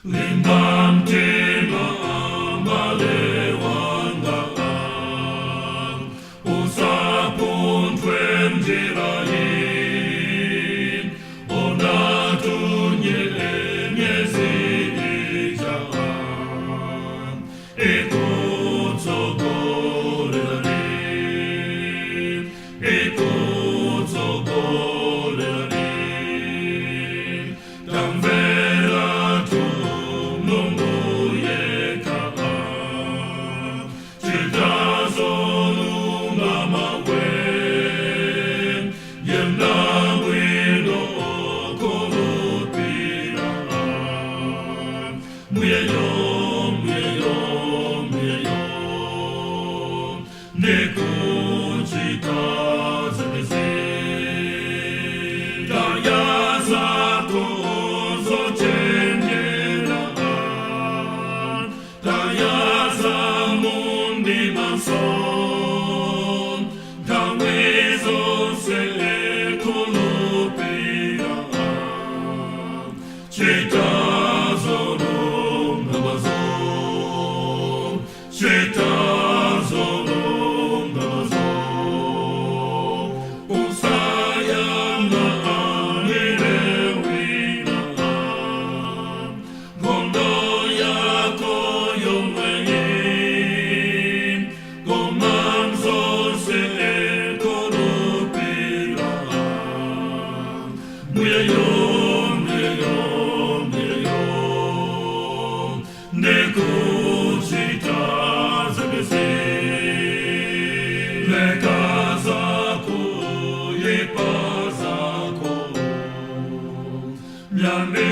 Limba mtima mbale wanga, usapunthwe m'njirayi, onatu nyenyezi ija ikutsogolelani, ikutsogolelani. Tamveratu Mulungu yekha, chita zolungama we, yenda bwino okhulupira. Mbuyeyo, Mbuyeyo, Mbuyeyo, ndikuchita zimenezi. Taya zako zochenjera, taya za mumdimanso, nthawi zonse khulupira, chita zolungamazo, chita zolungamazo, usayang'anire wina, nkhondo yako yomweyi, koma m'zonse khulupira. Mbuyeyo, Mbuyeyo, Mbuyeyo, ndikuchita zimenezi. Leka zakuipa zako, myambi.